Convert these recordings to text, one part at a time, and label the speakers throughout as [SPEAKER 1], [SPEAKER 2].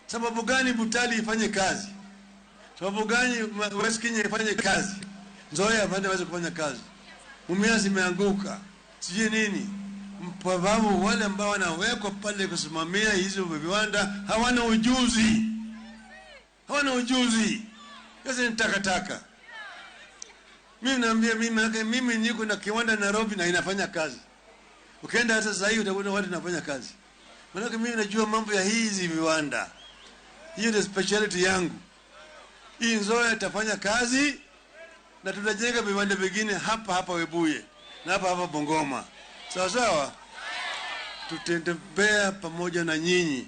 [SPEAKER 1] Sababu gani Butali ifanye kazi? Sababu gani West Kenya ifanye kazi? Nzoia waweze kufanya kazi. Mumias imeanguka, sijui nini. Sababu wale ambao wanawekwa pale kusimamia hizo viwanda hawana ujuzi, hawana ujuzi. Sasa ni takataka. Mimi naambia mimi, mimi niko na kiwanda Nairobi na inafanya kazi. Ukienda hata sasa hivi utakuta watu wanafanya kazi. Maana mimi najua mambo ya hizi viwanda. Hiyo ndio speciality yangu. Hii Nzoia itafanya kazi na tutajenga viwanda vingine hapa hapa Webuye na hapa hapa Bungoma. Sawa sawa? Tutatembea pamoja na nyinyi.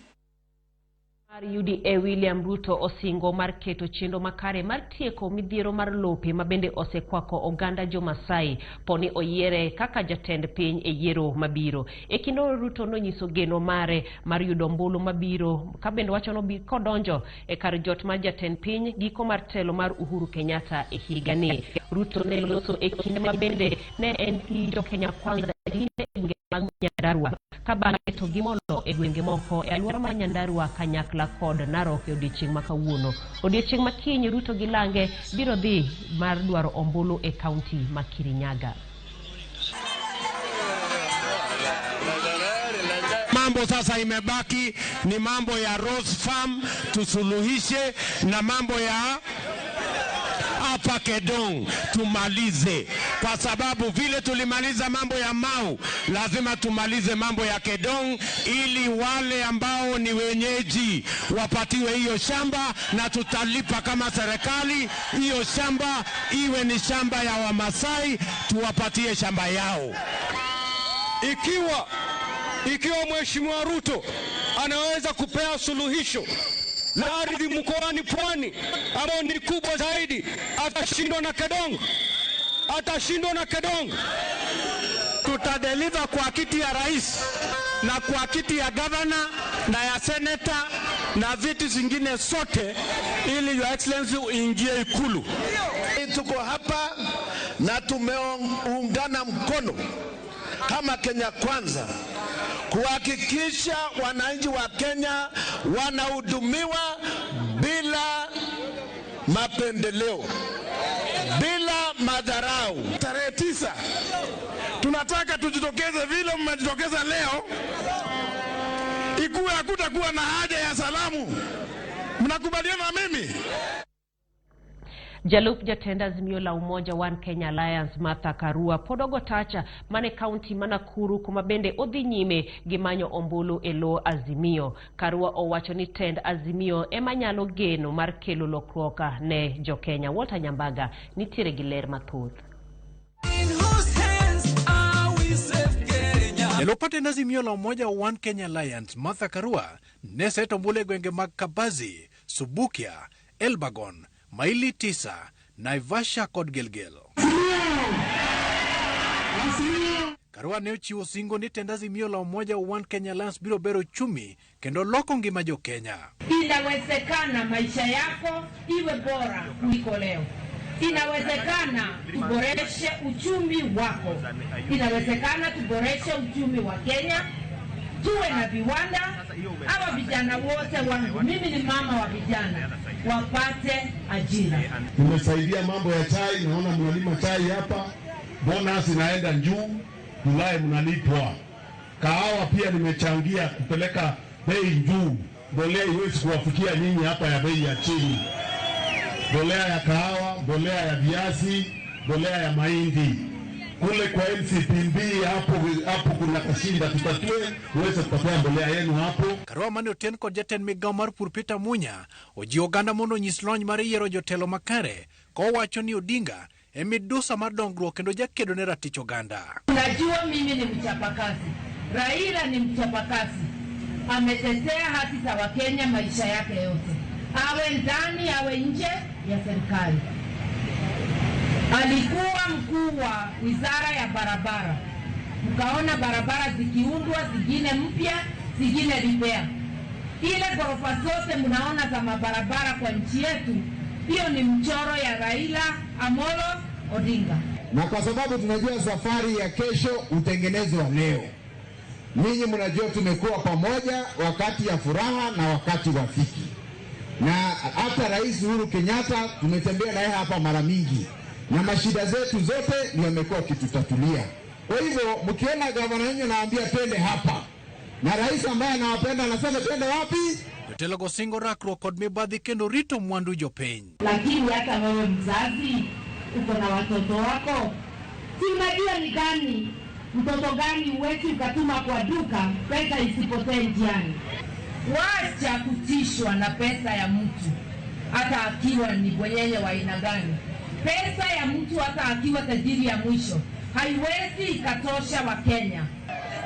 [SPEAKER 2] Mar UDA William Ruto osingo mar keto chenro makare mar tieko midhiero mar lope ma bende osekwako oganda jo-Masai poni oyiere kaka jatend piny e yiero mabiro. E kindeno Ruto nonyiso geno mare mar yudo ombulu mabiro ka bende wacho ni kodonjo e kar jot mar jatend piny giko mar telo mar Uhuru Kenyatta e higani. Ruto ne loso e kinde ma bende ne en gi jo Kenya Kwanza e gwenge mag Nyandarua ka bang'e to gimolo e gwenge moko e alwora mar Nyandarua kanyakla kod Narok e odiechieng' ma kawuono. Odiechieng' ma kiny Ruto gi lange biro dhi mar dwaro ombulu e kaunti ma Kirinyaga.
[SPEAKER 3] Mambo sasa imebaki ni mambo ya Rose Farm tusuluhishe, na mambo ya hapa Kedong tumalize, kwa sababu vile tulimaliza mambo ya Mau, lazima tumalize mambo ya Kedong ili wale ambao ni wenyeji wapatiwe hiyo shamba, na tutalipa kama serikali hiyo shamba iwe ni shamba ya Wamasai, tuwapatie shamba yao.
[SPEAKER 4] Ikiwa Mheshimiwa Ruto anaweza kupea suluhisho la ardhi mkoani Pwani ambao ni kubwa zaidi, atashindwa na Kedong? Atashindwa na Kedong?
[SPEAKER 3] Tutadeliver kwa kiti ya rais na kwa kiti ya governor na ya senator na viti zingine sote, ili Your Excellency uingie Ikulu.
[SPEAKER 5] Tuko hapa na tumeungana mkono kama Kenya Kwanza kuhakikisha wananchi wa Kenya wanahudumiwa bila mapendeleo, bila madharau.
[SPEAKER 6] Tarehe 9 tunataka tujitokeze vile mmejitokeza leo, ikuwe hakutakuwa na haja ya salamu. Mnakubaliana na mimi?
[SPEAKER 2] Jalup jatend Azimio la Umoja One Kenya Alliance Martha Karua pod ogo tacha mane kaunti ma Nakuru kuma bende odhi nyime gi manyo ombulu e lo Azimio. Karua owacho ni tend Azimio ema nyalo geno mar kelo lokruok ne jokenya. Walter Nyambaga nitiere gi ler mathoth.
[SPEAKER 7] Jalup jatend Azimio la Umoja One Kenya Alliance Martha Karua ne seto ombulu e gwenge mag Kabazi, Subukia, Elbagon, Maili 9, Naivasha kod Gilgil. Karua ne ochiwo singo ni tend Azimio la Umoja One Kenya Alliance biro bero uchumi kendo loko ngima jo Kenya.
[SPEAKER 8] Inawezekana maisha yako iwe bora kuliko leo. Inawezekana tuboreshe uchumi wako. Inawezekana tuboreshe uchumi wa Kenya. Tuwe na viwanda. Hawa vijana wote wangu, mimi ni mama wa vijana, wapate ajira.
[SPEAKER 9] Nimesaidia mambo ya chai, naona mnalima chai hapa, bonus inaenda juu, Julai mnalipwa. Kahawa pia nimechangia kupeleka bei juu, mbolea iwezi kuwafikia nyinyi hapa ya bei ya chini. Mbolea ya kahawa, mbolea ya viazi, mbolea ya mahindi. Kule kwa MCPB hapo kuna kashinda, tutatue uweze kupata mbolea yenu hapo.
[SPEAKER 7] Karua mane oten kod jatend migao mar pur Peter Munya ojiwo oganda mondo onyis lony mar yiero jotelo makare kowacho ni Odinga e midusa mar dongruok kendo jakedo ne ratich oganda.
[SPEAKER 8] Unajua mimi ni mchapakazi, Raila ni mchapakazi, ametetea haki za Wakenya maisha yake yote, awe ndani awe nje ya serikali. Alikuwa mkuu wa wizara ya barabara, mkaona barabara zikiundwa, zingine mpya, zingine repair. Ile ghorofa zote mnaona za mabarabara kwa nchi yetu, hiyo ni mchoro ya Raila Amolo Odinga.
[SPEAKER 10] Na kwa sababu tunajua safari ya kesho hutengenezwa leo, Ninyi mnajua tumekuwa pamoja wakati ya furaha na wakati wa dhiki, na hata Rais Uhuru Kenyatta tumetembea naye hapa mara mingi, na mashida zetu zote ndio amekuwa akitutatulia. Kwa hivyo mkiona gavana wenu anawaambia twende hapa, na rais ambaye anawapenda anasema twende wapi?
[SPEAKER 7] Jotelo go singo rakruok kod mibadhi kendo rito mwandu jopiny.
[SPEAKER 8] Lakini hata wewe mzazi uko na watoto wako, si unajua ni gani mtoto gani huwezi ukatuma kwa duka pesa isipotee njiani. Wacha kutishwa na pesa ya mtu, hata akiwa ni bwenyenye wa aina gani. Pesa ya mtu hata akiwa tajiri ya mwisho haiwezi ikatosha Wakenya.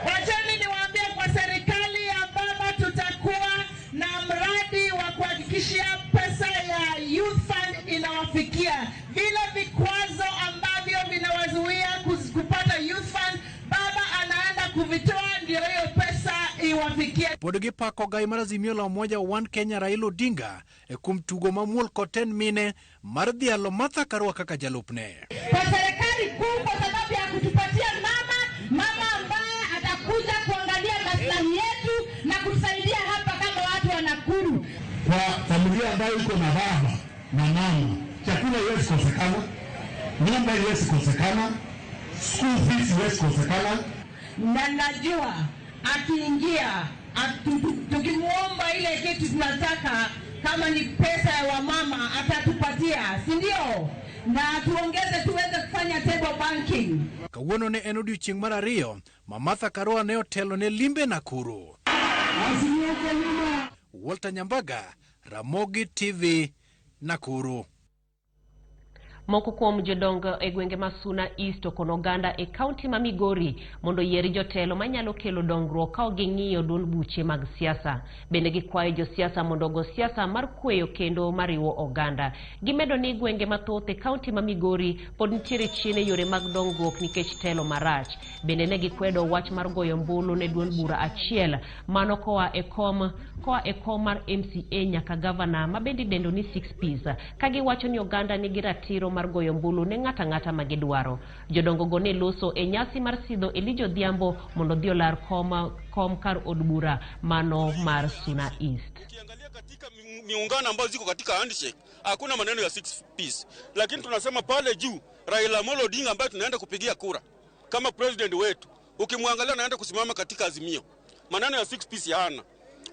[SPEAKER 11] Wacheni niwaambie, kwa serikali ya baba tutakuwa na mradi wa kuhakikishia pesa ya Youth Fund inawafikia. Vile vikwazo ambavyo vinawazuia kupata Youth Fund, baba anaenda kuvitoa ndio hiyo pesa iwafikie.
[SPEAKER 7] Pod gipako gai mar Azimio la Umoja One Kenya Raila Odinga e kuom tugo mamuol kod tend mine mar dhialo Martha Karua kaka jalupne.
[SPEAKER 8] Kwa serikali kuu, kwa sababu ya kutupatia mama ambaye atakuja kuangalia maslahi yetu na kutusaidia hapa kama watu wa Nakuru.
[SPEAKER 9] Kwa familia ambayo iko na baba na mama, chakula haiwezi kosekana, nyumba haiwezi kosekana, school fees haiwezi kosekana.
[SPEAKER 8] Na najua akiingia, tukimuomba ile kitu tunataka, kama ni pesa ya wamama atatupatia, si ndio? Na tuongeze tuweze kufanya table banking.
[SPEAKER 7] Kawuono ne en odiochieng' mar ariyo ma Martha Karua ne otelo ne limbe Nakuru. Walter Nyambaga, Ramogi TV, Nakuru.
[SPEAKER 2] Moko kuom jodongo e gwenge ma Suna East okono oganda e kaunti ma Migori mondo oyier jotelo manyalo kelo dongruok ka ok ging'iyo duond buche mag siasa. Bende gikwayo josiasa mondo ogo siasa mar kweyo kendo mariwo oganda. Gimedo ni gwenge mathoth e kaunti ma Migori pod nitiere chien e yore mag dongruok nikech telo marach. Bende ne gikwedo wach mar goyo ombulu ne duond bura achiel mano koa e kom mar MCA nyaka gavana ma bende idendo ni 6 Ps, ka giwacho ni oganda nigi ratiro mar goyo ombulu ne ng'ato ang'ata ma gidwaro. Jodongo go ne loso e nyasi mar sidho Elijah Odhiambo mondo odhi olar kom kar od bura mano mar Suna East.
[SPEAKER 12] Ukiangalia katika miungano ambayo ziko katika handshake hakuna maneno ya 6 Ps, lakini tunasema pale juu Raila Amolo Odinga ambaye tunaenda kupigia kura kama president wetu, ukimwangalia anaenda kusimama katika Azimio, maneno ya 6 Ps hana.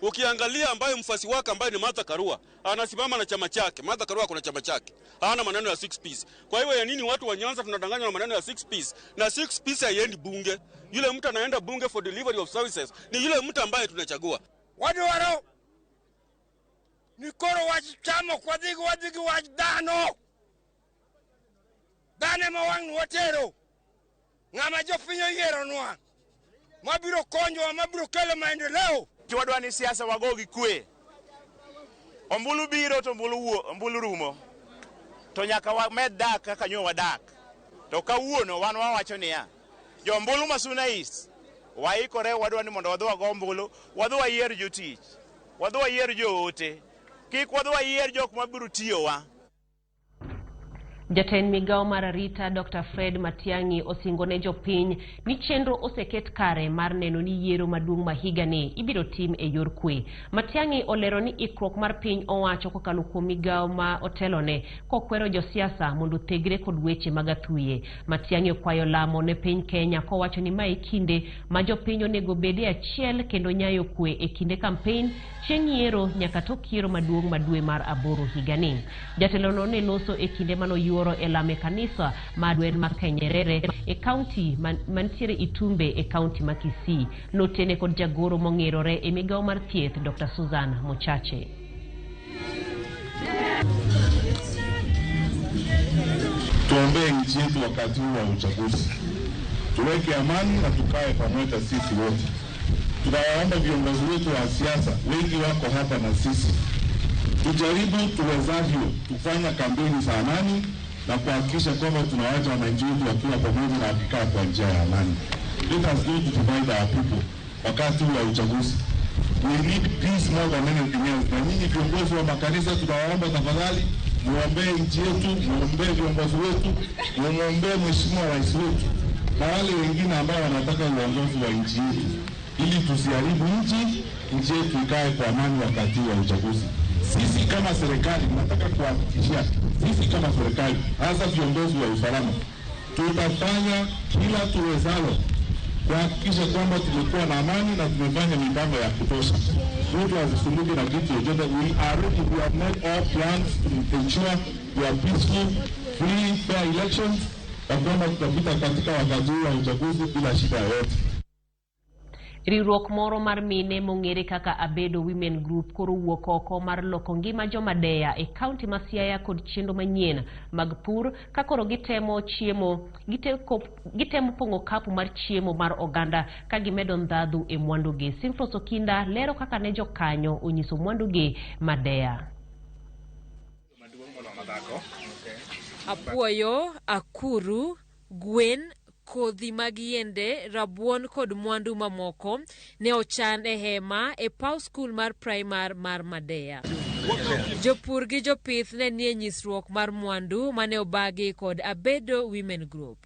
[SPEAKER 12] Ukiangalia ambaye mfasi wake ambaye ni Martha Karua anasimama na chama chake. Martha Karua kuna chama chake, hana maneno ya 6 Ps. Kwa hiyo ya nini watu wa Nyanza tunadanganywa na maneno ya 6 Ps? Na 6 Ps haiendi bunge. Yule mtu anaenda bunge for delivery of services ni yule mtu ambaye tunachagua.
[SPEAKER 13] Wadwaro ni koro wach chamo kwadhi gi wach dhano. Dhano ema wang' watero. Ng'ama jopiny oyieronwa mabiro konyowa, mabiro kelo maendeleo.
[SPEAKER 14] Wadwa ni siasa wago gi kwe. Ombulu biro to ombulu rumo. To nyaka wamed dak kaka nyo wadak. To kawuono wan wawacho niya, jo ombulu ma Suna East waikore, wadwa ni mondo wadhi wago ombulu, wadhi wayier jotich, wadhi wayier joote, kik wadhi wayier jok mabiro tiyowa.
[SPEAKER 2] Jatend migao mar arita Dr. Fred Matiang'i osingo ne jopiny ni chenro oseket kare mar neno ni yiero maduong' ma higani ibiro tim e yor kwe. Matiang'i olero ni ikruok mar piny owacho kokalo kuom migao ma otelone kokwero josiasa mondo othegre kod weche mag athuye. Matiang'i okwayo lamo ne piny Kenya kowacho ni mae kinde ma jopiny onego bed e achiel kendo nyayo kwe e kinde kampen chieng' yiero nyaka tok yiero maduong' ma dwe mar 8 higani. Jatelono ne loso e kinde manoyuoro e lamo e kanisa mar Dwen mar Nyerere e kaunti mantiere Itumbe e kaunti ma Kisii. Notene kod jagoro mong'erore e migao mar thieth Dr. Susan Mochache.
[SPEAKER 9] Tuombee nchi yetu wakati huu wa uchaguzi, tuweke amani na tukae pamoja sisi wote. Tunawaomba viongozi wetu wa siasa, wengi wako hapa na sisi, tujaribu tuwezavyo kufanya kampeni za amani na kuhakikisha kwamba tunawacha wananchi wetu wakiwa pamoja na wakikaa kwa njia ya amani. Let us not divide our people wakati wa uchaguzi. We need peace more than anything else. Na nyinyi viongozi wa makanisa tunawaomba tafadhali, muombee nchi yetu, muombee viongozi wetu, muombee mheshimiwa rais wetu na wale wengine ambao wanataka uongozi wa nchi yetu,
[SPEAKER 15] ili tusiharibu nchi yetu ikae kwa amani wakati wa uchaguzi. Sisi kama serikali tunataka kuhakikishia, sisi kama serikali, hasa viongozi wa usalama, tutafanya kila tuwezalo kuhakikisha kwamba tumekuwa na amani na tumefanya mipango ya kutosha. Mtu asisumbuke na kitu chochote. We are ready, we have made all plans to ensure we are peaceful, free, fair elections, na kwamba tutapita katika wakati huu wa uchaguzi bila shida yoyote.
[SPEAKER 2] Riwruok moro mar mine mong'ere kaka Abedo Women Group koro wuok oko mar loko ngima jomadeya e kaunti ma Siaya kod chenro manyien mag pur ka koro gitemo chiemo gitemo pong'o kapu mar chiemo mar oganda ka gimedo ndhadhu e mwandugi. Simfros Okinda lero kaka ne jokanyo onyiso mwandugi madeya.
[SPEAKER 16] Apuoyo, akuru, gwen, kodhi mag yiende, rabuon kod mwandu mamoko ne ochan e hema e paw skul mar primar mar Madeya. Jopur gi jopith ne nie nyisruok mar mwandu mane obagi kod Abedo Women Group.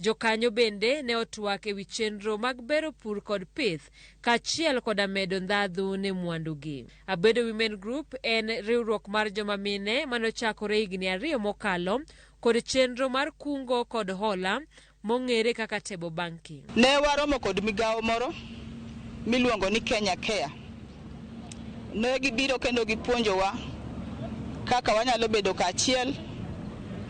[SPEAKER 16] Jokanyo bende ne otwak ewi chenro mag bero pur kod pith kaachiel koda medo ndhadhu ne mwandugi. Abedo Women Group en riwruok mar joma mine mane ochakore higni 2 mokalo kod chenro mar kungo kod hola mong'ere kaka Table Banking.
[SPEAKER 17] Ne waromo kod migawo moro miluongo ni Kenya Care. Ne gibiro kendo gipuonjowa kaka wanyalo bedo kaachiel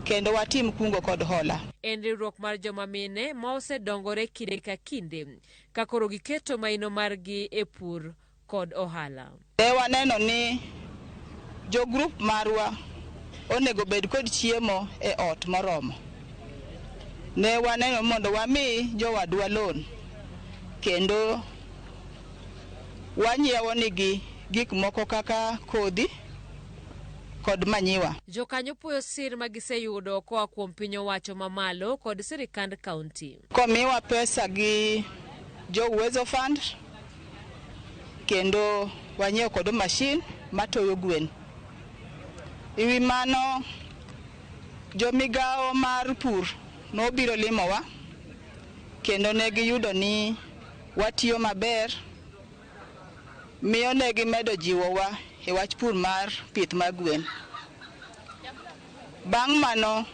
[SPEAKER 17] kendo watim kungo kod hola.
[SPEAKER 16] En riwruok mar joma mine ma osedongore kinde ka kinde ka koro giketo maino margi e pur kod ohala.
[SPEAKER 17] Ne waneno ni jo grup marwa onego bed kod chiemo e ot moromo. Ne waneno mondo wami jowadwa loan kendo wanyiewo nigi gik moko kaka kodhi kod manyiwa.
[SPEAKER 16] Jokanyo puoyo sir ma giseyudo koa kuom piny owacho mamalo kod sirikand kaunti.
[SPEAKER 17] Komiwa pesa gi jo Uwezo Fund kendo wanyiewo kod mashin matoyo gwen. Ewi mano, jomigawo mar pur nobiro limowa kendo ne giyudo ni watiyo maber, miyo ne gimedo jiwowa e wach pur mar pith mar gwen. Bang' mano,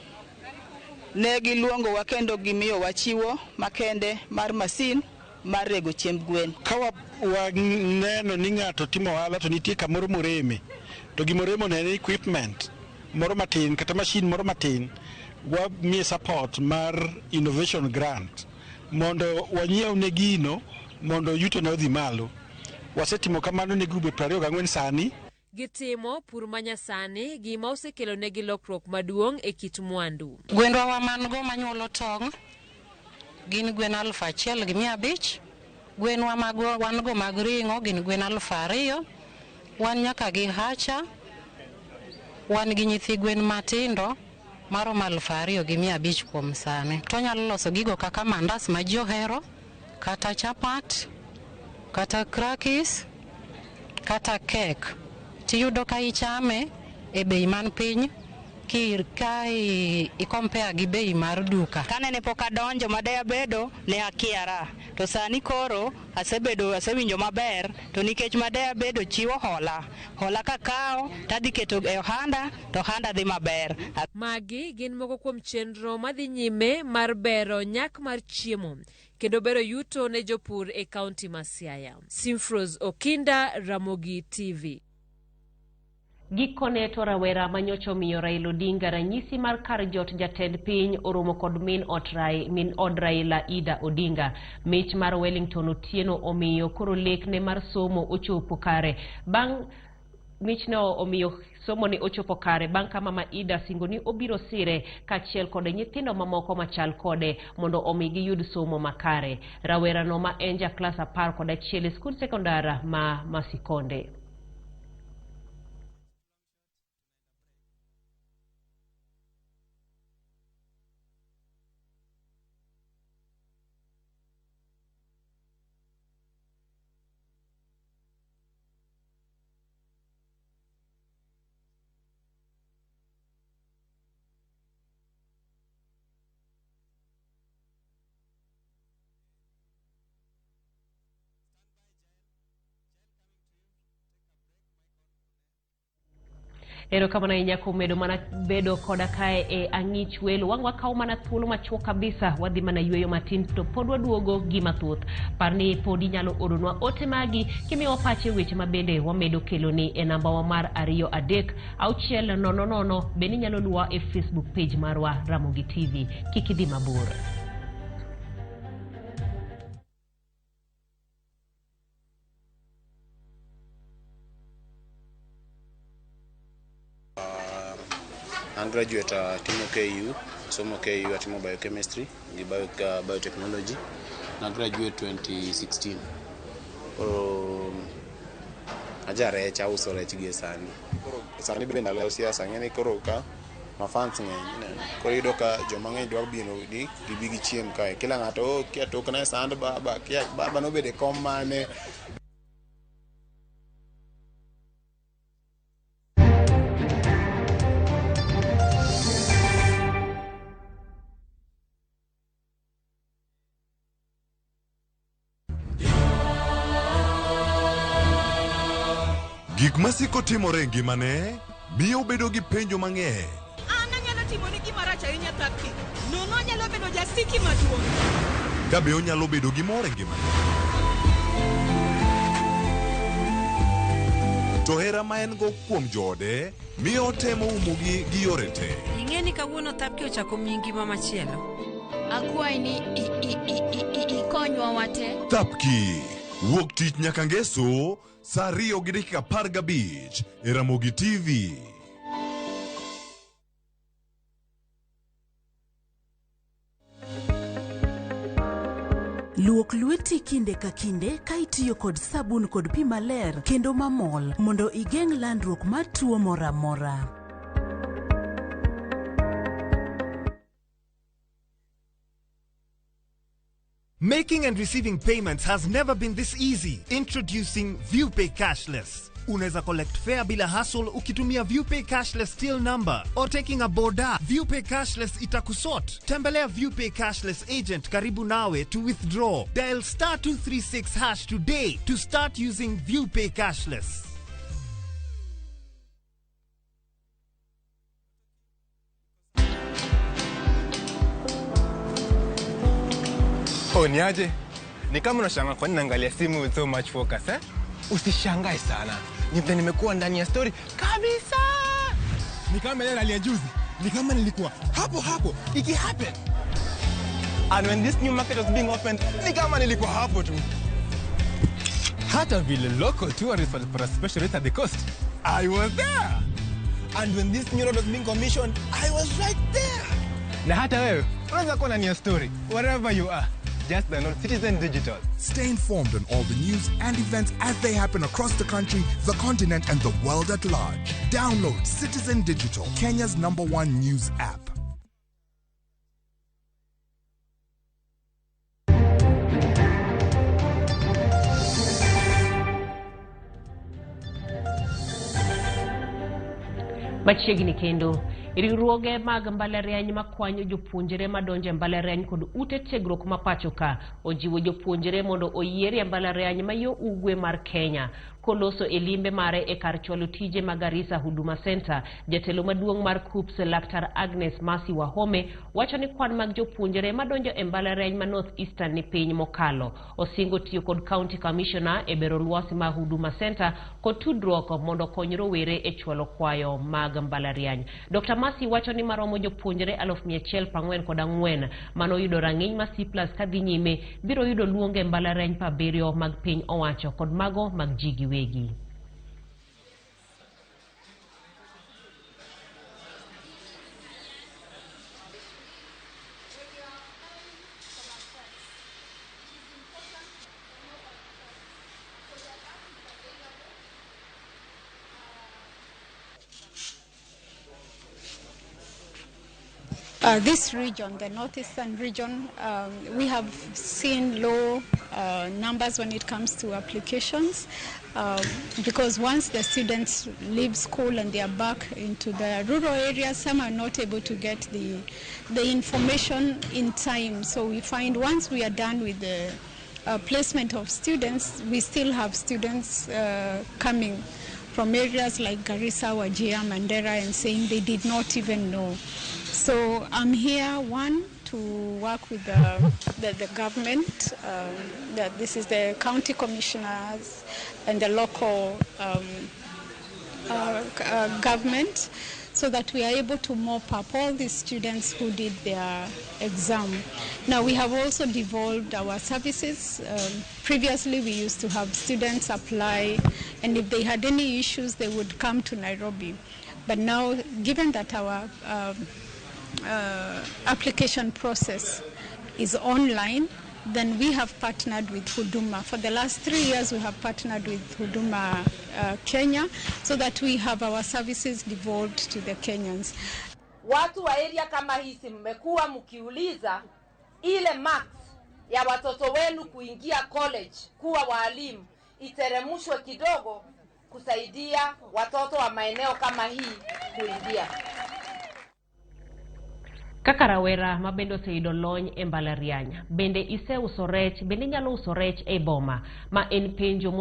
[SPEAKER 17] ne giluongowa kendo gimiyowa chiwo makende mar masin mar rego chiemb gwen.
[SPEAKER 18] Ka waneno ni ng'ato timo ohala to nitie kamoro moreme, to gimoremo ne en equipment moro matin kata mashin moro matin, wamiye support mar innovation grant mondo wanyiew ne gino mondo yuto ne odhi malo. Wasetimo kamano ne grube 24 sani.
[SPEAKER 16] Gitimo pur manyasani gima osekelo negi lokruok maduong' e kit mwandu.
[SPEAKER 19] Gwendwa wa man go manyuolo tong' gin gwen 1500, gwenwa mag wan go mag ring'o gin gwen 2000, wan nyaka gi hacha, wan gi nyithi gwen matindo maromo 2500 kuom sani. To wanyalo loso gigo kaka mandas ma ji ohero, kata chapat, kata crackers, kata kek. Tiyudo ka ichame e bei man piny ka i-compare gi bei mar duka.
[SPEAKER 20] Kanene pok adonjo madeya bedo ne akiara, to sani koro asewinjo maber, to nikech madeya bedo chiwo hola, hola kakawo tadhi keto e ohanda to ohanda dhi maber.
[SPEAKER 16] Magi gin moko kuom chenro madhi nyime mar bero nyak mar chiemo kendo bero yuto ne jopur e kaunti ma Siaya. Simfros Okinda, Ramogi TV.
[SPEAKER 2] Gikone to rawera manyocha omiyo Raila Odinga ranyisi mar kar jot jatend piny oromo kod min od Raila Ida Odinga. Mich mar Wellington Otieno omiyo koro lekne mar somo ochopo kare. Bang' michno omiyo somo ne ochopo kare bang' ka mama Ida singo ni obiro sire kaachiel kod nyithindo mamoko machal kode mondo omi giyud somo makare. Rawerano ma en ja klas 11 e skund sekondar ma Masikonde. Erokamano ahinya kuom medo mana bedo koda kae e ang'ich welo. Wang' wakawo mana thuolo machuok kabisa, wadhi mana yueyo matin to pod waduogo gi mathoth. Par ni pod inyalo oronwa ote magi kimiyowa pache weche ma bende wamedo keloni e namba wa mar 2 3 6 0 0. Bende inyalo luwa e Facebook page marwa Ramogi TV. Kik idhi mabor.
[SPEAKER 21] An graduate atimo KU, somo KU atimo biochemistry gi biotechnology. Na graduate 2016. Koro aja rech, auso rech gi sani. Koro sani bende ndalo siasa ng'eni koro ka mafans ng'eny ineno. Koro iyudo ka joma ng'eny dwa biro ni gibi gichiem kae. Kila ng'ato oh kia tokna e sand baba, kia baba nobedo e kom mane.
[SPEAKER 22] Gik masiko timore e ngimane miyo obedo gi penjo mang'eny.
[SPEAKER 23] An anyalo timoni gima rach ahinya Thapki. Nono anyalo bedo jasiki maduong'.
[SPEAKER 22] Ka be onyalo bedo gi mor e ngimane. To hera ma en go kuom joode miyo otemo umogi gi yore te.
[SPEAKER 24] Ing'e ni kawuono Thapki ochako miyi ngima machielo.
[SPEAKER 25] Akwayi ni ikonywa wate.
[SPEAKER 22] Thapki, wuok tich nyaka ngeso saa 2:15 e Ramogi TV.
[SPEAKER 26] Luok lweti kinde ka kinde ka itiyo kod sabun kod pi maler kendo mamol mondo igeng' landruok mar tuo moro amora.
[SPEAKER 27] Making and receiving payments has never been this easy. Introducing ViewPay Cashless. Unaweza collect fare bila hassle ukitumia ViewPay Cashless till number or taking a boda. ViewPay Cashless itakusort. Tembelea ViewPay Cashless agent karibu nawe to withdraw. Dial star 236 hash today to start using ViewPay Cashless.
[SPEAKER 28] Oh, niaje? Ni kama unashangaa kwa nini naangalia simu with so much focus, eh? Usishangae sana. Ni vile nimekuwa ndani ya story kabisa. Ni kama ile ya juzi. Ni kama nilikuwa hapo hapo iki happen. And when this new market was being opened, ni kama nilikuwa hapo tu. Hata vile local tourists walipata special rate at the coast, I was there. And when this new road was being commissioned, I was right there. Na hata wewe unaweza kuwa ndani ya story wherever you are. Just download Citizen Digital.
[SPEAKER 29] Stay informed on all the news and events as they happen across the country, the continent, and the world at large. Download Citizen Digital, Kenya's #1 news app.
[SPEAKER 2] Machiegni kendo riwruoge mag mbalariany makwanyo jopuonjre madonjo e mbalariany kod ute tiegruok ma pacho ka ojiwo jopuonjre mondo oyier e mbalariany ma yo ugwe mar Kenya. Koloso e limbe mare e kar chwalo tije mag Garissa Huduma Center, jatelo maduong' mar KUCCPS Laktar Agnes Mercy Wahome wacho ni kwan mag jopuonjre madonjo e mbalariany ma North Eastern ni piny mokalo. Osingo tiyo kod County Commissioner e bero lwasi mar Huduma Center kod tudruok mondo okony rowere e chwalo kwayo mag mbalariany. Dr. Mercy wacho ni maromo jopuonjre 144 manoyudo rang'iny ma C+ kadhi nyime biro yudo luong e mbalariany 70 mag piny owacho kod mago mag ji giwegi.
[SPEAKER 30] This region, the northeastern region, we have seen low numbers when it comes to applications because once the students leave school and they are back into the rural areas, some are not able to get the information in time. So we find once we are done with the placement of students, we still have students coming from areas like Garissa, Wajir, Mandera, and saying they did not even know. So I'm here, one, to work with the government, that this is the county commissioners and the local government, so that we are able to mop up all the students who did their exam. Now, we have also devolved our services. Previously, we used to have students apply, and if they had any issues, they would come to Nairobi. But now, given that our application process is online, then we have partnered with Huduma. For the last 3 years, we have partnered with Huduma Kenya, so that we have our services devolved to the Kenyans.
[SPEAKER 1] Watu wa area kama hizi mmekuwa mkiuliza ile marks ya watoto wenu kuingia college kuwa walimu iteremshwe kidogo kusaidia watoto wa maeneo kama hii kuingia.
[SPEAKER 2] Kaka rawera ma bende oseyudo lony e mbalariany, bende iseuso rech, bende inyalo uso rech e boma, ma en penjo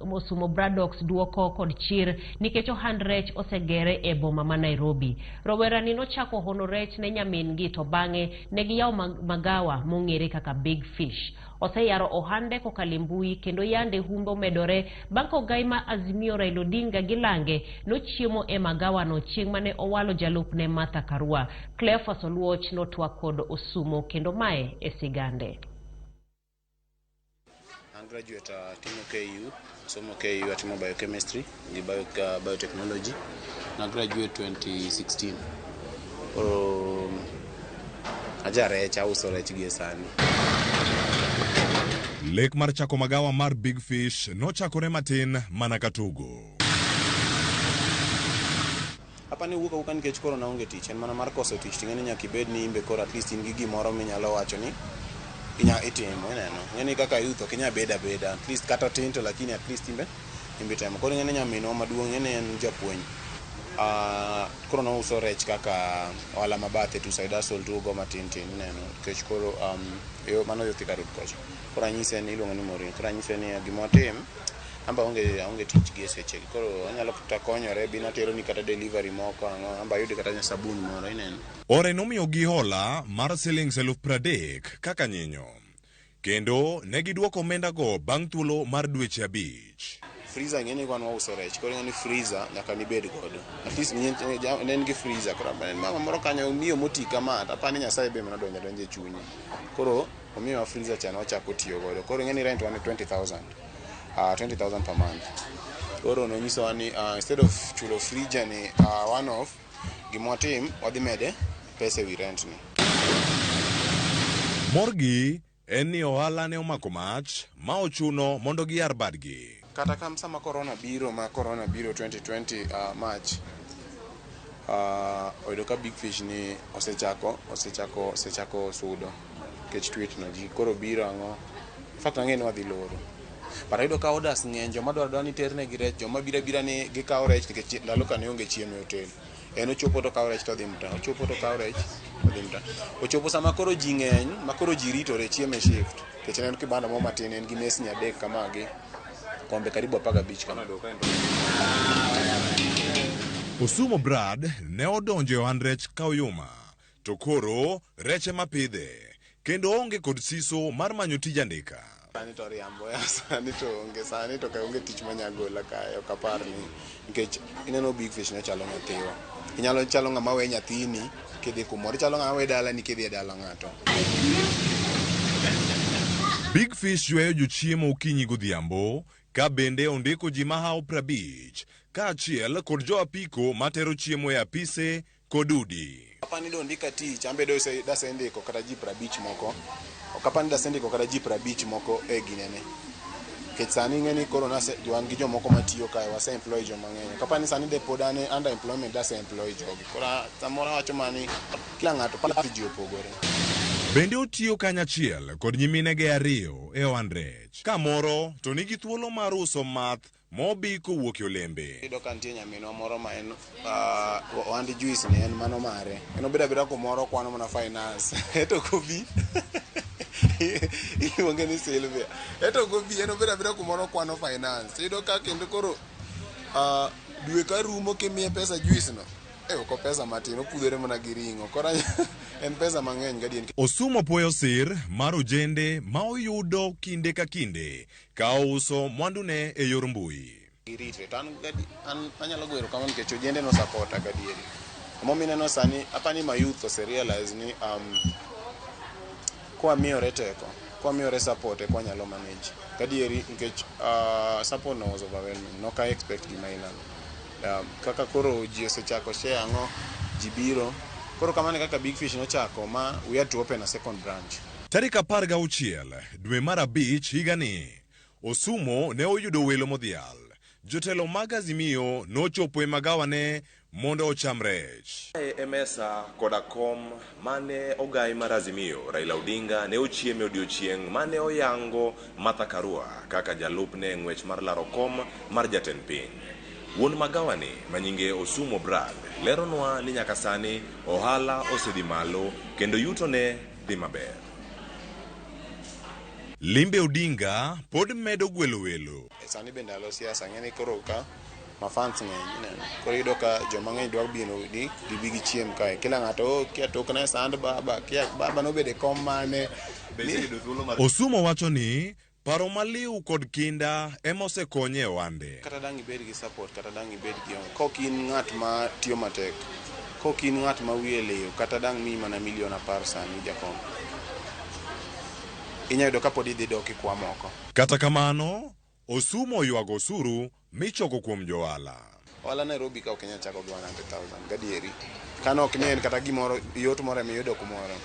[SPEAKER 2] mosumo Bradox duoko kod chir nikech ohand rech osegere e boma ma Nairobi. Rowera ni nochako hono rech ne nyamin-gi to bang'e ne giyawo magawa mong'ere kaka Big Fish. Oseyaro ohande kokalo e mbui kendo yande humbe omedore bang' ka ogai ma Azimio Raila Odinga gi lange nochiemo e magawano chieng' mane owalo jalupne Martha Karua. Cleophas Oluoch notwak kod Osumo kendo mae e sigande.
[SPEAKER 21] An graduate atimo KU, somo KU atimo biochemistry gi biotechnology. Na graduate 2016. Koro aja rech, auso rech gie sani.
[SPEAKER 22] Lek mar chako magawa mar Big Fish nochakore matin mana ka tugo.
[SPEAKER 21] Apa ni wuok awuoka nikech koro naonge tich, en mana mar koso tich ting'e ni nyaka ibed ni imbe koro at least in gi gimoro minyalo wacho ni inya itimo, ineno. Ing'e ni kaka youth ok inyal bedo abeda, at least kata tin to lakini at least imbe temo. Koro ing'e ni nyaminwa maduong' ing'e ni en japuonj. Koro nouso rech kaka ohala ma bathe to side hustle tugo matin tin, ineno. Nikech koro yo mano yo Thika Road kocha. Koro anyise ni iluongo ni Maureen. Koro anyise ni gima watim, amba aonge tich gi e sechegi. Koro anyalo kata konyore, bi nateroni kata delivery moko ang'o, amba ayud kata sabun moro, ineno.
[SPEAKER 22] Ore nomiyogi hola mar siling 30,000 kaka nyinyo. Kendo ne giduoko omendago bang' thuolo mar dweche 5.
[SPEAKER 21] Freezer ing'e ni wan wauso rech, koro ing'e ni freezer nyaka nibed godo. At least ne en gi freezer, koro mama moro kanyo miyo moti kama, to apani Nyasaye be manodonjo adonja e chunye. Koro omiyowa freezer cha nwachako tiyo godo. Koro ing'e ni rent wan 20,000. 20,000 per month. Koro nonyisowa ni instead of chulo freezer ni one off, gima watim, wadhi mede pesa ewi rent ni.
[SPEAKER 22] Morgi en ni ohala ne omako mach ma ochuno mondo giyar badgi.
[SPEAKER 21] Kata kam sama corona biro, ma corona biro 2020 March, oyudo ka Big Fish ni osechako sudo nikech tweet no ji koro biro ang'o. In fact ang'e ni wadhi loro. But ayudo ka orders ng'eny, joma dwaro ni ternegi rech, joma biro abira ni gikawo rech nikech ndalo ka ne onge chiemo e hotel. En ochopo to okawo rech to odhi mtaa, ochopo to okawo rech to odhi mtaa. Ochopo sama koro ji ng'eny, ma koro ji ritore chiemo e shift. Nikech en kibanda moro matin, en gi mesni 3 kama gi kombe karibu 15 kama.
[SPEAKER 22] Osumo Brad ne odonjo e ohand rech ka oyuma, to koro rech ema pidhe, kendo oonge kod siso mar manyo tij andika.
[SPEAKER 21] Sani to riambo ya, sani to onge, sani to ka onge tich manyagola kae, ok apar ni, nikech ineno Big Fish ne chalo nyathiwa. Inyalo chalo ng'ama we nyathini kidhi kumoro, ichalo ng'ama we dalani kidhi e dala ng'ato.
[SPEAKER 22] Big Fish yweyo jochiemo okinyi godhiambo, ka bende ondiko ji mahawo 50, kaachiel kod jo apiko matero chiemo e apise kod udi.
[SPEAKER 21] Apani do ndika tich, ambe do dasendiko kata ji 50 moko. Ok apani dasendiko kata ji 50 moko e ginene. Nikech sani ing'e ni koro wan gi jomoko matiyo kae, wase employ joma ng'eny. Ok apani sani de pod an under employment dase employ jogi. Koro samoro awacho mana ni kila ng'ato path ji opogore.
[SPEAKER 22] Bende otiyo kanyachiel kod nyiminege 2 e ohand rech. Kamoro to nigi thuolo mar uso math mobi kowuok e olembe.
[SPEAKER 21] Iyudo ka nitie nyaminwa moro ma en ohand juice ni en mano mare. En obedo abeda kumoro okwano mana finance. Eto kobi iluonge ni Sylvia. Eto kobi en obedo abeda kumoro okwano finance. Iyudo ka kendo koro
[SPEAKER 3] Dwe ka rumo kimiye pesa juice no, ok pesa matin, opudhore mana gi ring'o. Koro en pesa mang'eny gadier.
[SPEAKER 22] Osumo puoyo sir mar ojende ma oyudo kinde ka kinde ka ouso mwandune e yor mbui.
[SPEAKER 3] Giritre to an anyalo goyo erokamano nikech ojende no supporta gadieri. Emomiyo ineno sani apani ma youth ose realize ni kwamiyore teko, kwamiyore support eka wanyalo manage. Gadieri nikech support no was overwhelming. Nok I expect gima ilano. Kaka koro ji osechako share ang'o, ji biro. Koro kamano e kaka Big Fish nochako ma we had to open a second branch.
[SPEAKER 22] Tarik 16 dwe mar 5 higani, Osumo ne oyudo welo modhial. Jotelo mag Azimio nochopo e magawane mondo ocham rech. E mesa koda kom mane ogai mar Azimio, Raila Odinga ne ochieme odiochieng' mane oyango Martha Karua kaka jalupne e ng'wech mar laro kom mar jatend piny. Wuon magawani manyinge Osumo Brad leronwa ni nyaka sani ohala osedhi malo kendo yutone dhi maber. Limbe Odinga pod medo gwelo welo.
[SPEAKER 3] Sani bende alo siasa ng'eni koro ka mafans ng'eny ineno. Koro iyudo ka joma ng'eny dwa biro ni gibi gichiem kae. Kila ng'ato kia tokna sand baba, kia baba nobedo e kom mane.
[SPEAKER 22] Osumo wacho ni paro maliw kod kinda ema osekonye e ohande.
[SPEAKER 3] Kata dang' ibed gi support, kata dang' ibed gi kok in ng'at ma tiyo matek, kok in ng'at ma wiye liw, kata dang' miyi mana milion 10 sani jakom. Inyalo yudo kapod idhi dok ikwa moko.
[SPEAKER 22] Kata kamano, Osumo oywago osuru michoko kuom johala.
[SPEAKER 3] Ohala Nairobi ka ok inyal chako gi 100,000 gadieri. Kano ok ni en kata gimoro yot moro emiyudo kumoro.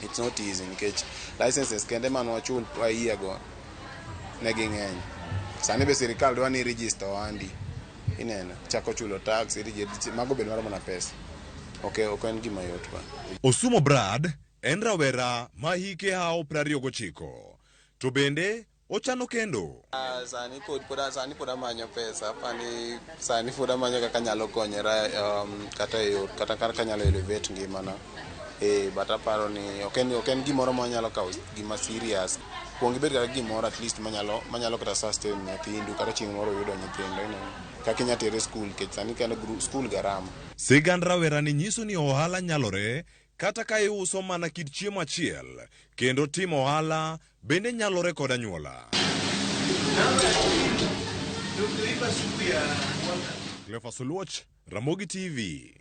[SPEAKER 3] It's not easy nikech licenses kende mane wachul a year go ne ging'eny. Sani be sirikal dwa ni register ohandi. Ineno, chako chulo tax, mago be dwaro mana pesa. Ok en gima yot ba.
[SPEAKER 22] Osumo Brad en rawera ma hike hao 29. To bende ochano kendo.
[SPEAKER 3] Sani pod amanyo pesa, apani sani pod amanyo kaka anyalo konyora kata e yor, kata kaka anyalo elevate ngimana. But aparo ni ok en gimoro ma anyalo kawo gima serious. Kuong ibed kata gimoro at least manyalo kata sustain nyithindu kata chieng' moro yudo nyithindo ineno. Kaka inyalo tere skul nikech sani kendo skul garama.
[SPEAKER 22] Sigand rawerani nyiso ni ohala nyalore kata ka iuso mana kit chiemo achiel kendo timo ohala bende nyalore kod anyuola. Cleophas Oluoch, Ramogi TV.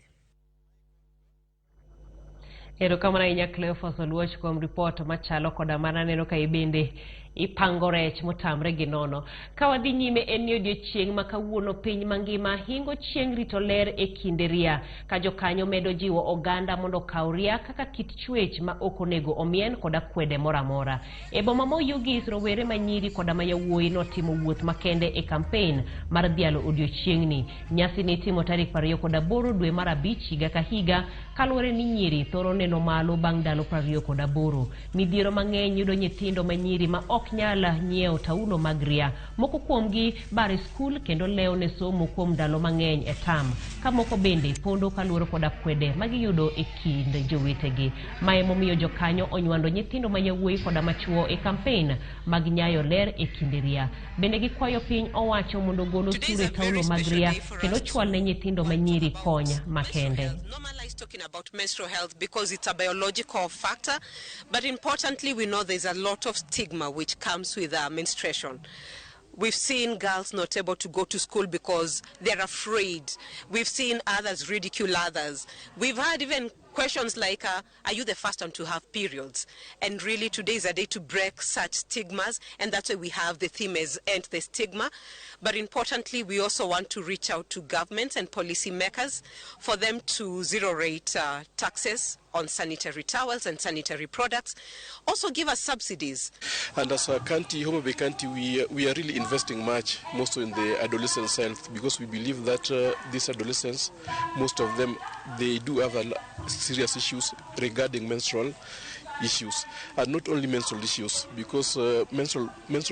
[SPEAKER 2] Erokamano ahinya Cleophas Oluoch kuom ripot machalo koda mana neno ka ibende ipango rech motamre gi nono. Ka wadhi nyime en ni odiochieng' ma kawuono piny mangima hingo chieng' rito ler e kinde ria. Ka jokanyo medo jiwo oganda mondo okaw ria kaka kit chwech ma ok onego omien koda kwede moro amora. E boma ma Oyugis, rowere manyiri koda ma yawuoyi notimo wuoth makende e kampen mar dhialo odiochieng'ni. Nyasi ni itimo tarik 28 dwe mar 5 higa ka higa kaluwore ni nyiri thoro neno malo bang' ndalo 28. Midhiero mang'eny yudo nyithindo manyiri ma ok nyal nyiewo taulo mag ria. Moko kuomgi bare skul kendo lewo ne somo kuom ndalo mang'eny e tam. Ka moko bende pondo kaluwore koda kwede magiyudo e kind jowetegi. Ma emomiyo jokanyo onywando nyithindo ma yawuoyi koda machuo e kampen mag nyayo ler e kinde ria. Bende gikwayo piny owacho mondo ogol osuru e taulo mag ria kendo chwal ne nyithindo manyiri kony makende.
[SPEAKER 4] Talking about menstrual health because it's a biological factor, but importantly we know there's a lot of stigma which comes with menstruation. We've seen girls not able to go to school because they're afraid. We've seen others ridicule others. We've had even questions like, are you the first one to have periods? And really today is a day to break such stigmas, and that's why we have the theme as End the Stigma. But importantly, we also want to reach out to governments and policy makers for them to zero rate taxes on sanitary towels and sanitary products. Also give us subsidies.
[SPEAKER 5] And as a county, Homa Bay County, we are really investing much, most in the adolescent health, because we believe that these adolescents, most of them, they do have a serious issues regarding menstrual issues, and not only menstrual issues, because menstrual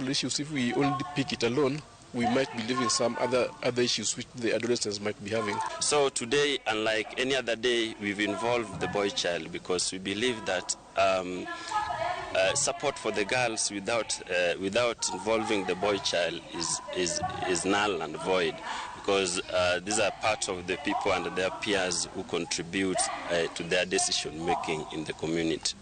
[SPEAKER 5] issues, if we only pick it alone, we might be leaving some other issues which the adolescents might be having.
[SPEAKER 6] So today, unlike any other day, we've involved the boy child because we believe that support for the girls without involving the boy child is null and void, because these are part of the people and their peers who contribute to their decision making in the community.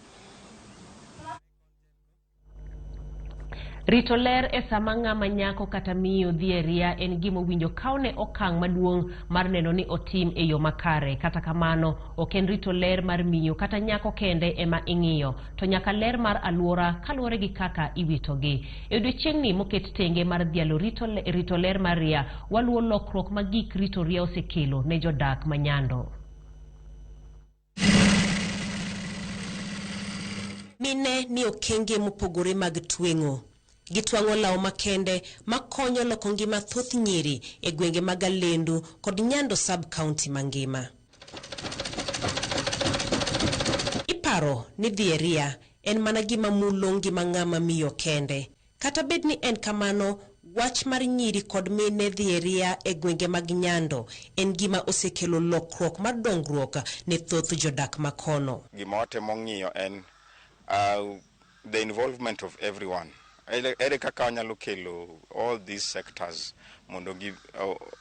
[SPEAKER 2] Rito ler e sama ng'ama nyako kata miyo dhi e ria en gima owinjo kawne okang' maduong' mar neno ni otim e yo makare. Kata kamano, ok en rito ler mar miyo kata nyako kende ema ing'iyo, to nyaka ler mar alwora kaluwore gi kaka iwitogi. E odiechieng'ni moket tenge mar dhialo rito ler mar ria, waluwo lokruok ma gik rito ria osekelo ne jodak ma Nyando. Mine ni okenge mopogore mag tweng'o. Gitwang'o law makende makonyo loko ngima thoth nyiri e gwenge mag Alendu kod Nyando sub-county mangima. Iparo ni dhi e ria en mana gima mulo ngima ng'ama miyo kende. Kata bed ni en kamano, wach mar nyiri kod mine dhi e ria e gwenge mag Nyando en gima osekelo lokruok mar dongruok ne thoth jodak makono.
[SPEAKER 7] Gima watemo ng'iyo en the involvement of everyone. Ere kaka wanyalo kelo all these sectors mondo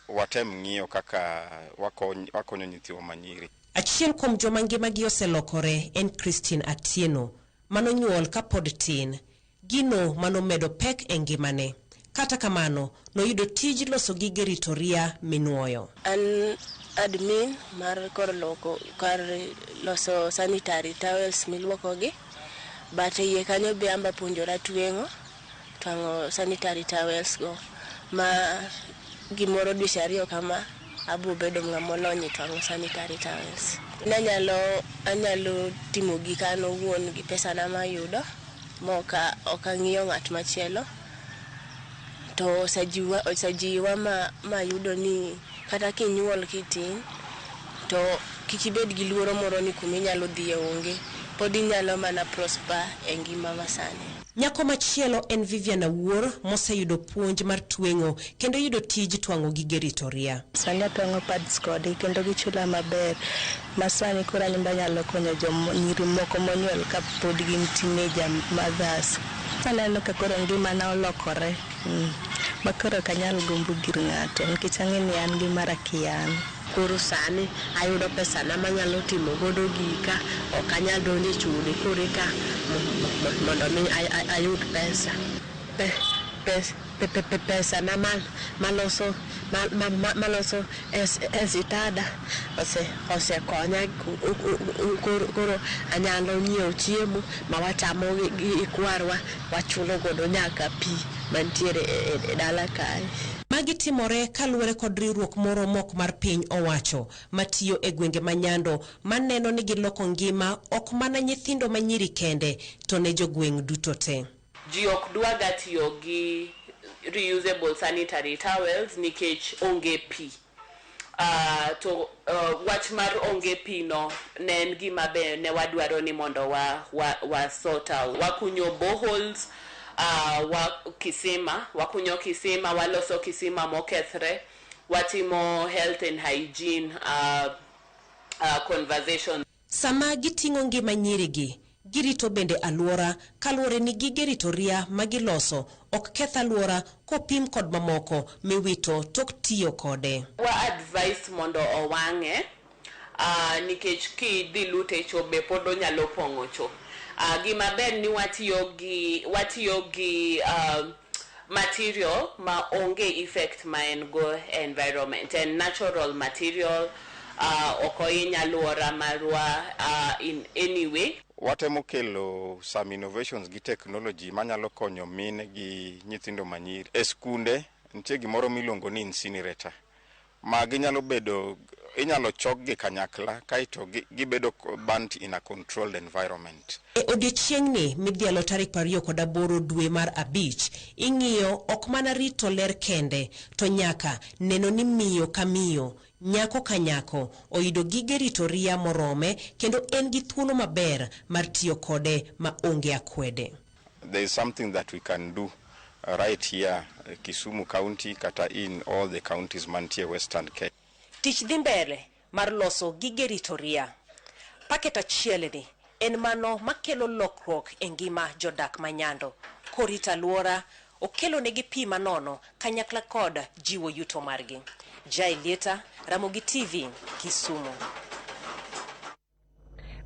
[SPEAKER 7] watem ng'iyo kaka wakonyo nyithiwa manyiri.
[SPEAKER 2] Achiel kuom joma ngimagi oselokore en Christine Atieno, manonyuol kapod tin. Gino manomedo pek e ngimane. Kata kamano, noyudo tij loso gige rito ria minuoyo.
[SPEAKER 8] An admin mar kor loko kar loso sanitary towels miluokogi. But iye kanyo be amba puonjora tweng'o, twang'o sanitary towels go. Ma gimoro dweche ariyo kama abo bedo ng'ama olony e twang'o sanitary towels. Anyalo timo gika an owuon gi pesana mayudo ma ok ang'iyo ng'at machielo. To osejiwa mayudo ni kata kinyuol kitin to kik ibed gi luoro moro ni kuminyalo dhiye onge. Pod inyalo mana prosper e ngima masani.
[SPEAKER 2] Nyako machielo en Vivian Awuor moseyudo puonj mar tweng'o kendo yudo tij twang'o gige rito ria.
[SPEAKER 9] Sani atwang'o pads kodgi kendo gichula maber. Masani koro an be anyalo konyo nyiri moko monyuol kapod gin teenager mothers. Aneno ka koro ngimana olokore. Ma koro ok anyal gombo gir ng'ato nikech ang'e ni an gi mara kian.
[SPEAKER 10] Koro sani ayudo pesana manyalo timo godo gika, ok anyal donjo e chode koro eka mondo mi ayud pesa. Pesana maloso e sitada osekonya koro anyalo nyiewo chiemo ma wachamo gi kwarwa, wachulo godo nyaka pi mantiere e dala kae.
[SPEAKER 2] Magi timore kaluwore kod riwruok moro mok mar piny owacho matiyo e gwenge ma Nyando maneno ni giloko ngima ok mana nyithindo manyiri kende to ne jogweng' duto te.
[SPEAKER 11] Ji ok dwaga tiyo gi reusable sanitary towels nikech onge pi. To wach mar onge pi no ne en gima be ne wadwaro ni mondo wa sort out. Wakunyo boreholes, kisima, wakunyo kisima, waloso kisima mokethre, watimo health and hygiene conversation.
[SPEAKER 2] Sama giting'o ngima nyirigi, girito bende alwora kaluwore ni gige rito ria magiloso ok keth alwora kopim kod mamoko miwito tok tiyo kode.
[SPEAKER 11] Wa advice mondo owang'e nikech kidhi lute cho be pod onyalo pong'o cho. Gima ber ni watiyo gi material ma onge effect ma en go environment en natural material, ok ohiny alwora marwa in any way.
[SPEAKER 7] Watemo kelo some innovations gi technology manyalo konyo mine gi nyithindo manyiri. E skunde nitie gimoro miluongo ni incinerator ma ginyalo bedo, inyalo chokgi kanyakla kaeto gibedo burnt in a controlled environment.
[SPEAKER 2] E odiechieng'ni midhialo tarik 28 dwe mar 5, ing'iyo ok mana rito ler kende to nyaka neno ni miyo ka miyo, nyako ka nyako oyudo gige rito ria morome kendo en gi thuolo maber mar tiyo kode ma onge akwede.
[SPEAKER 7] There is something that we can do right here, Kisumu County kata in all the counties mantie Western Kenya.
[SPEAKER 2] Tich dhi mbele mar loso gige rito ria. Paket achiel ni en mano makelo lokruok e ngima jodak ma Nyando. Korito alwora, okelo negi pi manono kanyakla kod jiwo yuto margi.
[SPEAKER 4] Jai Lieta, Ramogi TV, Kisumu.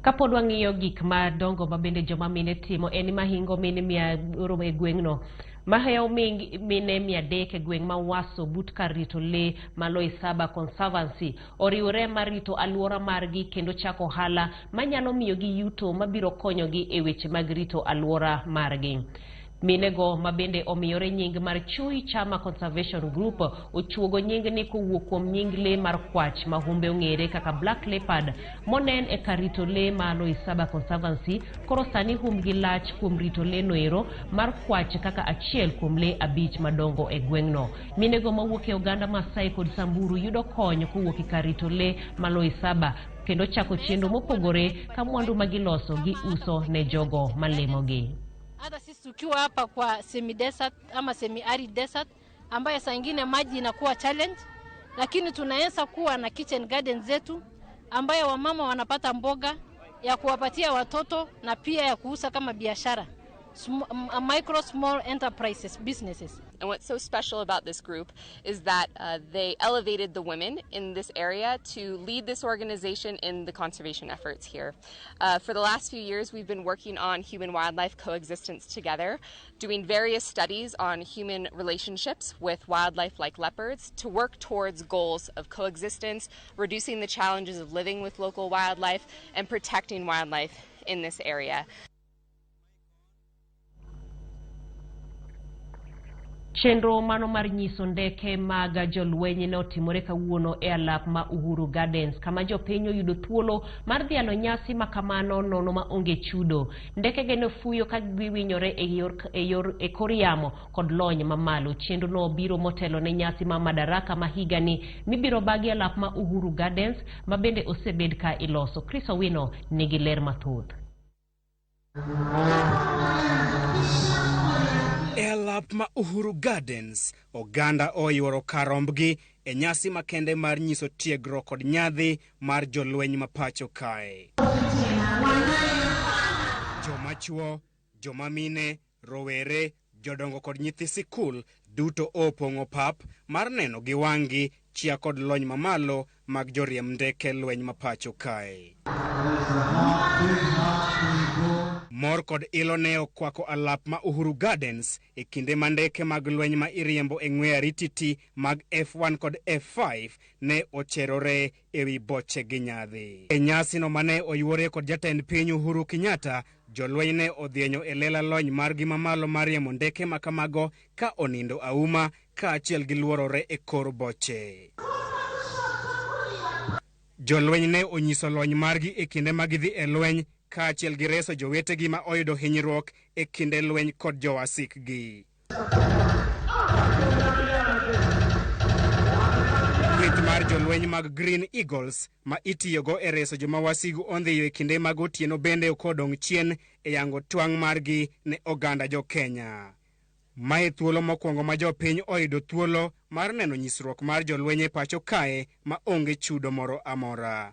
[SPEAKER 2] Kapod wang'iyo gik madongo ma bende joma mine timo en mahingo mine 100 e gweng'no. Mahewo mine 300 e gweng' ma Waso but kar rito lee ma Loisaba Conservancy oriwore mar rito alwora margi kendo chako ohala manyalo miyogi yuto mabiro konyogi e weche mag rito alwora margi. Minego ma bende omiyore nying mar Chui Chama Conservation Group ochuogo nying ni kowuok kuom nying lee mar kwach ma humbe ong'ere kaka Black Leopard monen e kar rito lee ma Loisaba Conservancy. Koro sani humbgi lach kuom rito lee noero mar kwach kaka achiel kuom lee 5 madongo e gweng'no. Minego mawuok e oganda Masai kod Samburu yudo kony kowuok e kar rito lee ma Loisaba kendo chako chenro mopogore ka mwandu magiloso giuso ne jogo malemogi.
[SPEAKER 12] Hata sisi tukiwa hapa kwa semi desert ama semi arid desert ambaye saa ingine maji inakuwa challenge, lakini tunaweza kuwa na kitchen garden zetu ambaye wamama wanapata mboga ya kuwapatia watoto na pia ya kuuza kama biashara, micro small enterprises businesses.
[SPEAKER 13] And what's so special about this group is that they elevated the women in this area to lead this organization in the conservation efforts here. For the last few years, we've been working on human-wildlife coexistence together, doing various studies on human relationships with wildlife like leopards to work towards goals of coexistence, reducing the challenges of living with local wildlife, and protecting wildlife in this area.
[SPEAKER 2] Chenro mano mar nyiso ndeke mag jolweny ne otimore kawuono e alap ma Uhuru Gardens kama jopiny oyudo thuolo mar dhialo nyasi makamano nono ma onge chudo. Ndekege ne fuyo ka giwinyore e kor yamo kod lony mamalo. Chenro no biro motelo ne nyasi ma Madaraka ma higani mibiro bagi alap ma Uhuru Gardens ma bende osebed ka iloso. Chris Owino nigi ler mathoth.
[SPEAKER 14] E alap ma Uhuru Gardens, oganda oyuoro karombgi e nyasi makende mar nyiso tiegruok kod nyadhi mar jolweny ma pacho kae. Joma chuo, joma mine, rowere, jodongo kod nyithi sikul duto opong'o pap mar neno gi wang'gi chia kod lony mamalo mag joriemb ndeke lweny ma pacho kae. Mor kod ilo ne okwako alap ma Uhuru Gardens e kinde ma ndeke mag lweny ma iriembo e ng'we arititi mag F1 kod F5 ne ocherore ewi boche gi nyadhi. E nyasino mane oyuore kod jatend piny Uhuru Kenyatta, jolweny ne odhienyo e lela lony margi mamalo mar riembo ndeke makamago ka onindo auma kaachiel gi luorore e kor boche. Jolweny ne onyiso lony margi e kinde ma gidhi e lweny kaachiel gi reso jowetegi ma oyudo hinyruok e kinde lweny kod jowasikgi. Kweth mar jolweny mag Green Eagles ma itiyogo e reso joma wasigu ondhiyo e kinde mag otieno bende ok odong' chien e yango twang' margi ne oganda jo-Kenya. Mae thuolo mokwongo ma jopiny oyudo thuolo mar neno nyisruok mar jolweny e pacho kae ma onge chudo moro amora.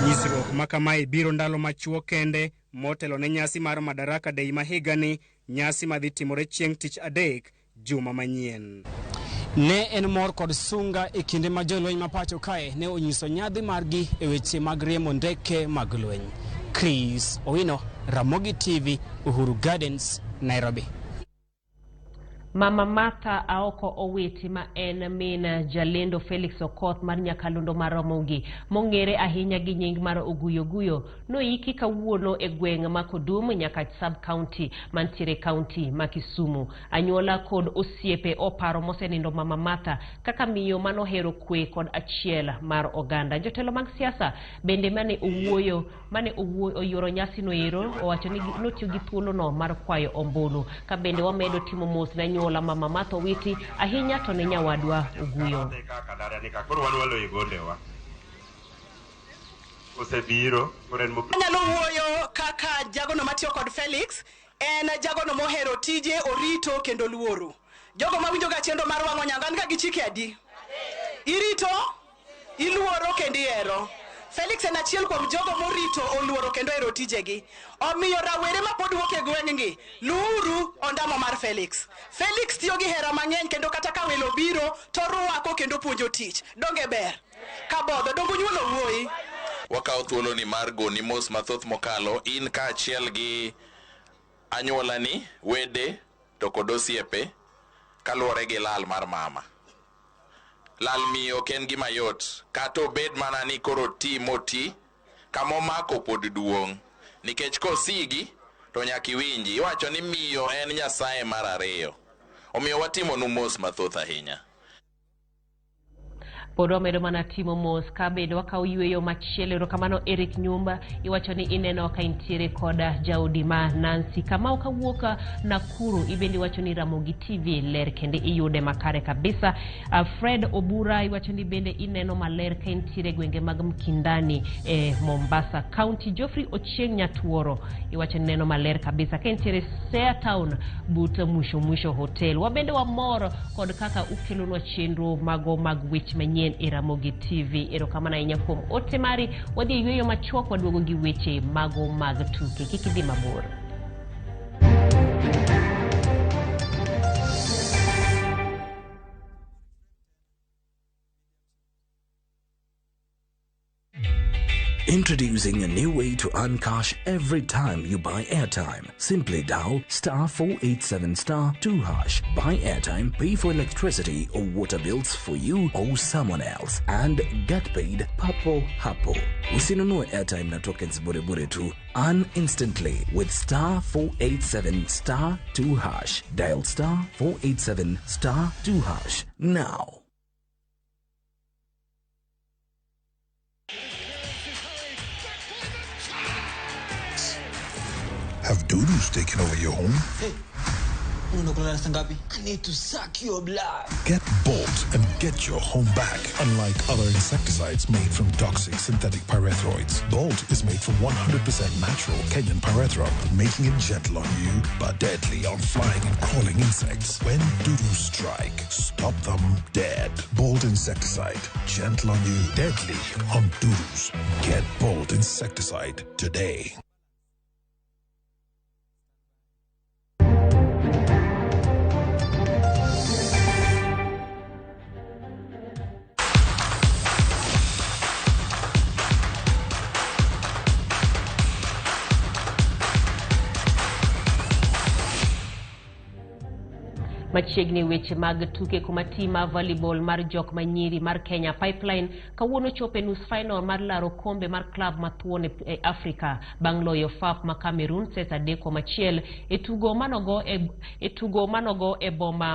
[SPEAKER 14] Nyisruok ma kamae biro ndalo machuok kende motelo ne nyasi mar Madaraka Day ma higani, nyasi madhi timore chieng' tich adek juma manyien.
[SPEAKER 15] Ne en mor kod sunga e kinde ma jolweny ma pacho kae ne onyiso nyadhi margi e weche mag riembo ndeke mag lweny. Chris Owino, Ramogi TV, Uhuru Gardens, Nairobi.
[SPEAKER 2] Mama Martha Aoko Owiti ma en min jalendo Felix Okoth mar Nyakalondo mar Ramogi mong'ere ahinya gi nying mar Oguyo Guyo noiki kawuono e gweng' ma Kodum nyaka sub county mantiere county ma Kisumu. Anyuola kod osiepe oparo mosenindo Mama Martha kaka miyo manohero kwe kod achiel mar oganda. Jotelo mag siasa bende mane owuoyo mane oyuoro nyasi noero owacho ni notiyo gi thuolono mar kwayo ombulu. Ka bende wamedo timo mos ne anyuola Mama Martha Owiti ahinya to ne nyawadwa Oguyo.
[SPEAKER 16] Anyalo wuoyo kaka jagono matiyo kod Felix, en jagono mohero tije, orito kendo luoro. Jogo mawinjo ga chenro mar wang'o nyango, an ga gi chike adi? Irito, iluoro kendo ihero. Felix en achiel kuom jogo morito, oluoro kendo ohero tijegi. Omiyo rawere mapod wuok e gweng'gi, luuru ondamo mar Felix. Felix tiyo gi hera mang'eny kendo kata ka welo biro to rwako kendo puonjo tich. Donge ber? Kabodho, donge unyuolo wuoyi?
[SPEAKER 17] Wakawo thuoloni mar goni mos mathoth mokalo in kaachiel gi anyuolani, wede to kod osiepe kaluwore gi lal mar mama. Lal miyo ok en gima yot kata obed mana ni koro ti moti kamomako pod duong' nikech kosigi to nyaka iwinji. Iwacho ni miyo en Nyasaye mar ariyo. Omiyo watimonu mos mathoth ahinya.
[SPEAKER 2] Pod wamedo mana timo mos ka bende wakawo yueyo machielo. Erokamano Eric Nyumba, iwacho ni ineno ka intiere koda jaodi ma Nancy Kamau kawuok Nakuru. Ibende iwacho ni Ramogi TV ler kendo iyude makare kabisa. Fred Obura iwacho ni bende ineno maler ka intiere gwenge mag Mkindani e Mombasa County. Geoffrey Ochieng Nyatuoro iwacho ni neno maler kabisa ka intiere Sea Town but Mwisho Mwisho Hotel. Wabende wamor kod kaka ukelonwa chenro mago mag weche manyien e Ramogi TV. Erokamano ahinya kuom ote mari. Wadhi e yueyo machuok, waduogo gi weche mago mag tuke. Kik idhi mabor.
[SPEAKER 18] Introducing a new way to earn cash every time you buy airtime. Simply dial star 487 star 2 hash. Buy airtime, pay for electricity or water bills for you or someone else, and get paid papo hapo. Usinunue airtime na tokens bure bure tu. Earn instantly with star 487 star 2 hash. Dial star 487 star 2 hash now.
[SPEAKER 29] Have dudus taken over your home?
[SPEAKER 19] Hey, unakula ngapi? I need to suck your blood.
[SPEAKER 29] Get Bolt and get your home back. Unlike other insecticides made from toxic synthetic pyrethroids, Bolt is made from 100% natural Kenyan pyrethrum, making it gentle on you but deadly on flying and crawling insects. When dudus strike, stop them dead. Bolt insecticide, gentle on you, deadly on dudus. Get Bolt insecticide today.
[SPEAKER 2] Machiegni weche mag tuke kuma tim mar volleyball mar jok manyiri mar Kenya Pipeline kawuono chopo e nus final mar laro kombe mar club mathuon e Afrika bang' loyo FAP ma Cameroon set 3-1 e tugo manogo e boma.